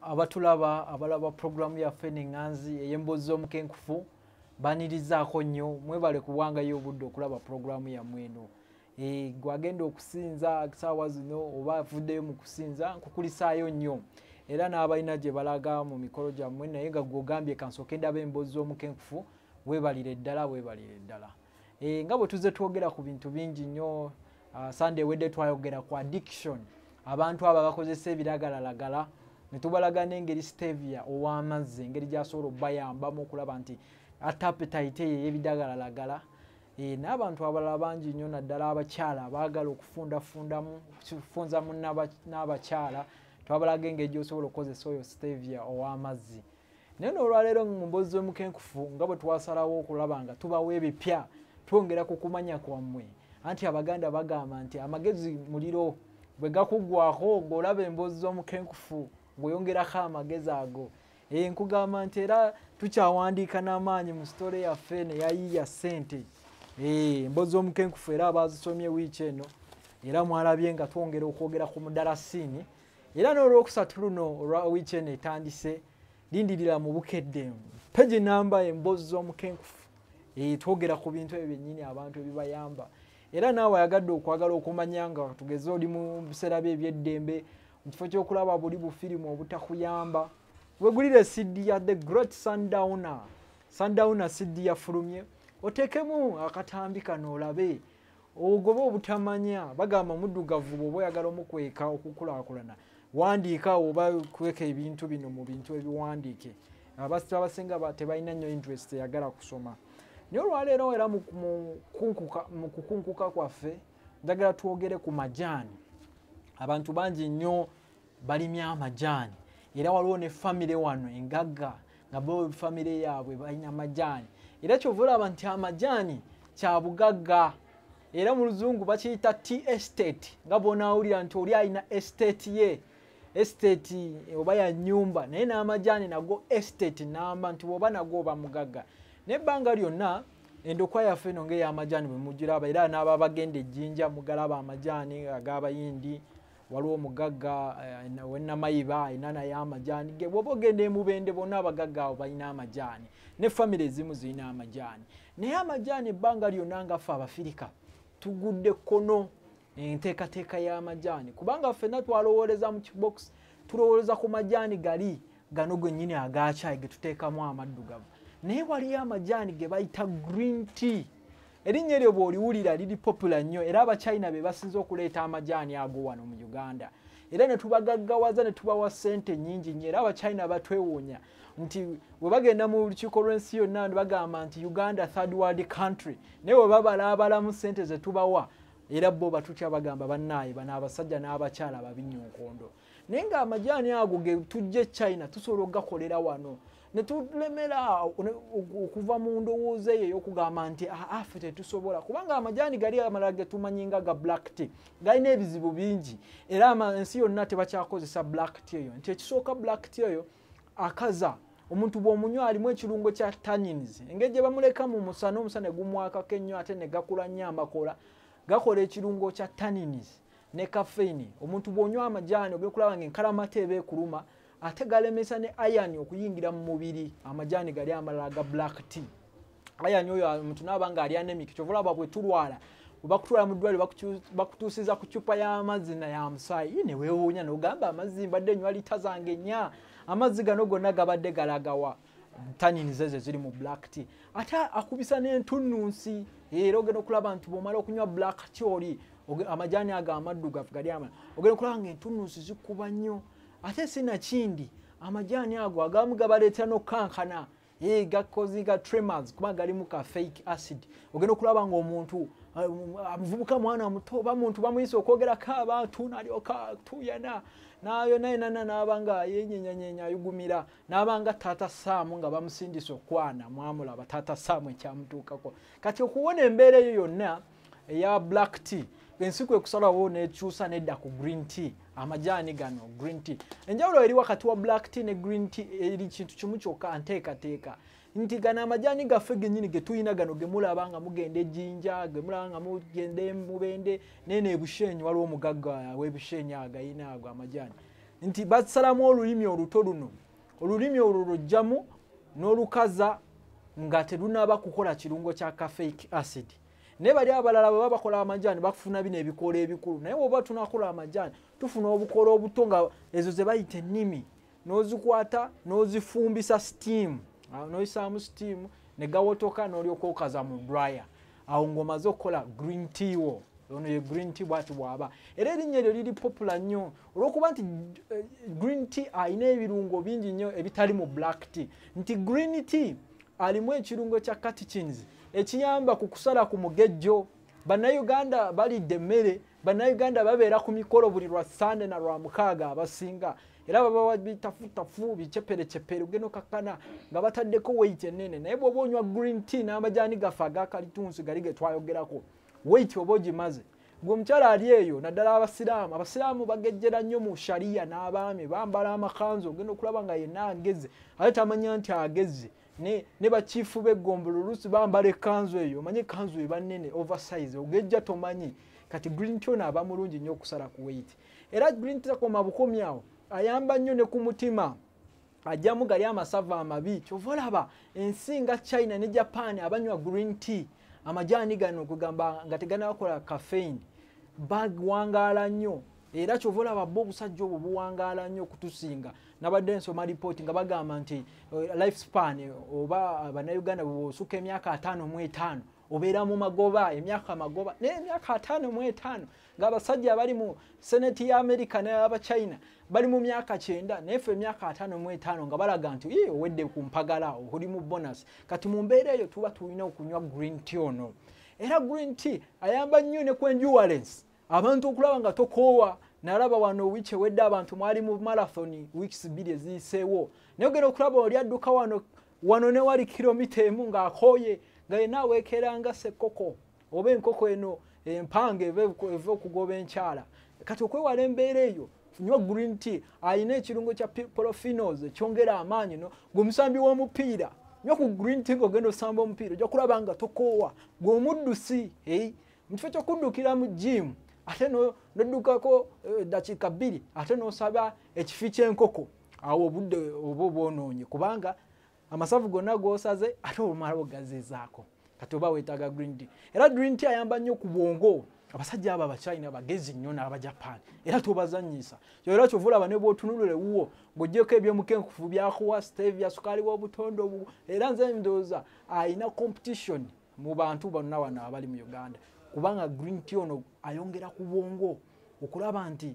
Abatulaba, abalaba programu yaffe neŋŋanzi ey'Emboozi z'Omukenkufu, banirizaako nnyo. Mwebale kuwangayo obudde okulaba programu yammwe eno. Gwagenda okusinza saawa zino oba avuddeyo mu kusinza, nkukulisaayo nnyo, era n'abalina gye balaga mu mikolo gyammwe, naye nga gwogambye kansooke ndaba Emboozi z'Omukenkufu, weebalire ddala, weebalire ddala. Nga bwe tuzze twogera ku bintu bingi nnyo, Sande ewedde twayogera ku addiction, abantu abo abakozesa ebiragalalagala, ne tubalaga n'engeri stevia ow'amazzi engeri gy'asobola okubayambamu okulaba nti atta appetite eyo ey'ebidagalalagala. N'abantu abalala bangi nnyo, naddala abakyala abaagala okufundafundamu, kufunzamu n'abakyala, twabalaga engeri gy'osobola okukozesa oyo stevia ow'amazzi. Naye n'olwaleero mu Mboozi z'Omukenkufu, nga bwe twasalawo okulaba nga tubawa ebipya, twongera ku kumanya kwammwe, anti Abaganda bagamba nti amagezi muliro, bwe gakuggwako ng'olaba Emboozi z'Omukenkufu ng'oyongerako amagezi ago. Nkugamba nti era tukyawandiika n'amaanyi mu sitole yaffe neyayiiya ssente. Emboozi z'Omukenkufu era abazisomye wiiki eno era mwalabye nga twongera okwogera ku mudarasiini. Era n'olwokusatu luno olwa wiiki eno etandise, lindirira mu Bukedde page namba Emboozi z'Omukenkufu. Twogera ku bintu ebyo byennyini abantu ebibayamba. Era naawe ayagadde okwagala okumanya, nga tugeze oli mu biseera bye ebyeddembe, mu kifo ky'okulaba buli bufirimu obutakuyamba, wegulire CD ya The Great Sundowner. Sundowner CD yafulumye, oteekemu akatambi kano olabe, ogobe obutamanya. Bagamba muddugavu bw'oba oyagala omukweka okukulaakulana, wandiika oba kweka ebintu bino mu bintu ebiwandiike. Abasinga tebalina nnyo interest eyagala kusoma. Naye olwaleero era mu kukunkuka kwaffe njagala twogere ku majaani. Abantu bangi nnyo balimye amajaani, era waliwo ne famire wano engagga nga bo famire yaabwe balina amajaani. Era kyova olaba nti amajaani kyabugagga, era mu Luzungu bakiyita tea estate, nga bw'onaawulira nti oli alina estate ye, estate oba ya nnyumba, naye n'amajaani nago estate namba, nti bw'oba nago oba mugagga. N'ebbanga lyonna endokwa yaffe eno ng'ey'amajaani bwe mugiraba, era n'aba bagenda ejjinja mugalaba amajaani ag'Abayindi. Waliwo omugagga w'Ennamayiba alina naye amajaani ge. Bw'oba ogenda Emubende, bonna abagagga abo balina amajaani, ne famire ezimu zirina amajaani. Naye amajaani ebbanga lyonna nga ffe Abafirika tugudde kkono enteekateeka y'amajaani, kubanga ffenna twalowooleza mu kibox, tulowooleza ku majaani gali gano gennyini agakyayi ge tuteekamu amaddugavu. Naye waliyo amajaani ge bayita green tea. Erinnya eryo bw'oliwulira liri popular nnyo, era Abachina be basinze okuleeta amajaani ago wano mu Uganda, era ne tubagaggawaza ne tubawa ssente nnyingi nnyo. Era Abachina batwewuunya nti bwe bagenda mu lukiiko lw'ensi yonna ne bagamba nti Uganda third world country, naye bwe babalaabalamu ssente ze tubawa, era bo batutya, bagamba bannaaye bano abasajja n'abakyala babinyonkondo. Naye ng'amajaani ago ge tujja e China tusobola okugakolera wano, ne tulemera okuva mu ndowooza eyo ey'okugamba nti aa ffe tetusobola, kubanga amajaani gali amalala ge tumanyi nga ga black tea galina ebizibu bingi. Era ensi yonna tebakyakozesa black tea eyo, nti ekisooka black tea eyo akaza omuntu bw'omunywa, alimu ekirungo kya tannins. Engeri gye bamuleka mu musana, omusana ne gumwakako ennyo ate ne gakula nnyo amakoola, gakola ekirungo kya tannins ne caffeine. Omuntu bw'onywa amajaani ogenda okulaba nga enkalamata eba ekuluma, ate galemesa ne iron okuyingira mu mubiri. Amajaani gali amalala ga black tea, iron oyo omuntu naaba nga ali anemic. Kyova olaba bwe tulwala, bwe bakutwala mu ddwaliro bakutuusiza ku cupa y'amazzi na ya musaayi, ne weewuunya n'ogamba amazzi mbadde nywa lita zange 4, amazzi gano gonna gabadde galagawa? Tannins ezo ziri mu black tea. Ate akubisa n'entunnunsi, era ogenda okulaba nti bw'omala okunywa black tea oli amajaani ago amaddugavu gali amala, ogenda okulaba nga entunnunsi zikuba nnyo. Ate sinakindi amajaani ago agamu gabaleetera n'okukankana, gakozinga tremors, kuba galimu caffeic acid. Ogenda okulaba ng'omuntu muvubuka, mwana muto oba muntu bamuyise okwogerako abantu, nalyoka tuyana nayo naye nana naaba nga yenyenyanyenya, ayugumira, naaba nga Taata Saamu nga bamusindisa okwana. Mwamulaba Taata Saamu ekyamutuukako. Kati okuwona embeera eyo yonna eya black tea, ensi kwe kusalawo nekyusa nedda ku green tea, amajaani gano green tea. Enjawulo eri wakati wa black tea ne green tea eri kintu kimu kyokka, nteekateeka, nti gano amajaani gaffe gennyini ge tulina gano ge mulaba nga mugenda ejjinja, ge mulaba nga mugenda Emubende, neeno Ebushenyi waliwo omugagga w'Ebushenyi agayina ago amajaani. Nti basalamu olulimi oluto luno, olulimi olwo lujjamu n'olukaza nga terunaba kukola kirungo kya caffeic acid. Naye bali abalala bwe baba bakola amajaani bakufuna bino ebikoola ebikulu, naye bw'oba tunakola amajaani tufuna obukoola obuto nga ezo ze bayita ennimi, n'ozikwata n'ozifumbisa steam, n'oyisaamu steam ne gawotoka n'olyoka okaza mu dryer. Awo ng'omaze okukola green tea wo. Ono ye green tea bw'ati bw'aba. Era erinnya eryo liri popular nnyo olw'okuba nti green tea alina ebirungo bingi nnyo ebitali mu black tea. Nti green tea alimu ekirungo kya catechins ekiyamba ku kusala ku mugejjo. Bannayuganda balidde emmere, bannayuganda babeera ku mikolo buli lwa Sande na lwa mukaaga abasinga, era baba bitafutafu biceperecepere ogenda okakkana nga bataddeko weight ennene. Naye bw'oba onywa green tea n'amajaani gaffe aga kalitunsi gali ge twayogerako, weight oba ogimaze. Gwe omukyala ali eyo, naddala abasiraamu, abasiraamu bagejjera nnyo mu shariya n'abaami bambala amakanzu, ogenda okulaba nga yenna ageze ate tamanya nti ageze. Ne bachiifu b'eggombolo oluusi bambala ekkanzu eyo, omanye ekkanzu eba nnene oversize, ogejja tomanyi. Kati green tea ono aba mulungi nnyo okusala ku weight. Era green tea takoma bukomi awo, ayamba nnyo ne ku mutima, ajjamu gali amasavu amabi. Kyova olaba ensi nga China ne Japan abanywa green tea, amajaani gano kugamba nga teganabakola caffeine, bawangaala nnyo. Era kyova olaba bo obusajja obwo buwangaala nnyo okutusinga. Nabadde nsoma lipooti nga bagamba nti life span oba bannayuganda bw'osukka emyaka 55 obeera mu magoba, emyaka magoba, naye emyaka 55 ng'abasajja abali mu seneti ya Amerika n'abachina bali mu myaka 90, naye ffe emyaka 55 nga balaga nti owedde ku mpagala, oli mu bonus. Kati mu mbeera eyo tuba tulina okunywa green tea ono. Era green tea ayamba nnyo ne ku endurance, abantu okulaba nga tokoowa. Nalaba wano wiiki ewedde abantu mwali mu marathon weeks 2 eziyiseewo, naye ogenda okulaba oli adduka wano wano ne wali kilomita 1 ng'akooye, nga yenna aweekeranga ssekkoko oba enkoko eno empanga eva okugoba enkyala. Kati okwewala embeera eyo, nywa green tea, alina ekirungo kya polyphenols ekyongera amaanyi. No gwe omusambi w'omupiira, nywa ku green tea ng'ogenda osamba omupiira, ojja kulaba nga tokoowa. Gwe omuddusi, mu kifo ky'okuddukira mu gym ate n'oddukako dakiika 2 ate n'osaba ekifi ky'enkoko, awo obudde oba obwonoonye, kubanga amasavu gonna g'osaze ate omala ogazizaako. Kati oba weetaaga green tea. Era green tea ayamba nnyo ku bwongo. Abasajja abo Abachina bagezi nnyo n'Abajapan, era tobazannyisa. Era kyova olaba ne bw'otunulula ewuwo ng'oggyeko ebyomukenkufu byakuwa stevia, sukaali w'obutonde obu. Era nze ndowooza alina competition mu bantu bonna wano abali mu Uganda, kubanga green tea ono ayongera ku bwongo okulaba nti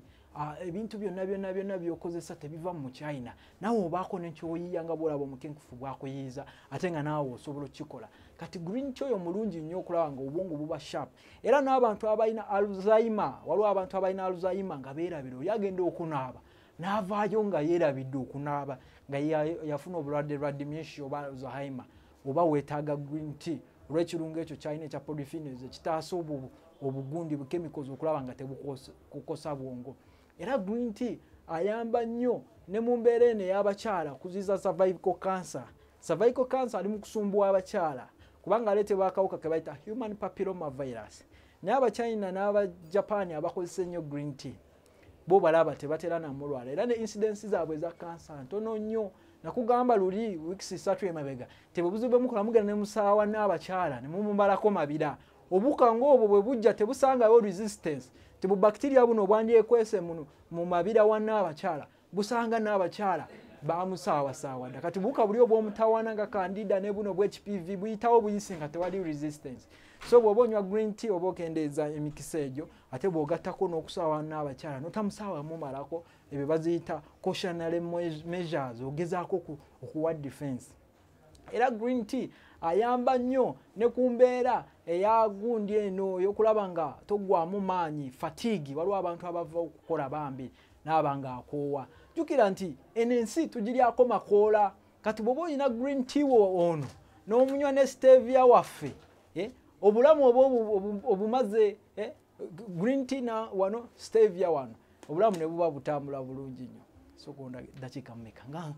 ebintu byonna byonna byonna by'okozesa tebiva mu China, naawe obaako nekyoyiiya nga bw'olaba omukenkufu bw'akuyiiza, ate nga naawe osobola okukikola. Kati green tea oyo mulungi nnyo okulaba nga obwongo buba sharp. Era n'abantu abalina Alzheimer, waliwo abantu abalina Alzheimer nga beerabira, oli agenda okunaaba n'avaayo nga yeerabidde okunaaba, nga yafuna obulwadde lwa dementia oba Alzheimer, oba weetaaga green tea olw'ekirungo ekyo kyalina ekya polyphenols ekitaasa obugundi bu chemicals okulaba nga tebukukosa bwongo. Era green tea ayamba nnyo ne mu mbeera eno ey'abakyala kuziza cervical cancer. Cervical cancer ali mu kusumbuwa abakyala kubanga aleetebwa akawuka ke bayita human papilloma virus. Naye Abachina n'Abajapan abakozesa ennyo green tea bo balaba tebatera namulwala, era ne incidence zaabwe eza cancer ntono nnyo. Nakugamba luli weeks 3 emabega tebubuzibu bwe mukola mugenda ne musaawa n'abakyala ne mumumalako mabira, obuka ng'obwo bwe bujja tebusangayo resistance, tebubacteria buno obwandyekwese mu mabira wa n'abakyala busanga n'abakyala bamusaawasaawa dda. Kati buwuka buli obw'omutawaana nga candida ne buno bw'HPV buyitawo buyisi nga tewali resistance. So bw'oba onywa green tea oba okendeeza emikisa egyo, ate bw'ogattako n'okusaawa n'abakyala n'otamusaawa mumalako, ebyo baziyita cautionary measures, ogezaako okuwa defense. Era green tea ayamba nnyo ne ku mbeera eya gundi eno ey'okulaba nga toggwamu maanyi, fatigue. Waliwo abantu abava okukola bambi n'aba nga akoowa. Jjukira nti eno ensi tugiryako makoola. Kati bw'oba olina green tea wo ono n'omunywa ne stevia waffe, obulamu oba obumaze, green tea na wano stevia wano, obulamu ne buba butambula bulungi nnyo. Sokonda dakiika mmeka nga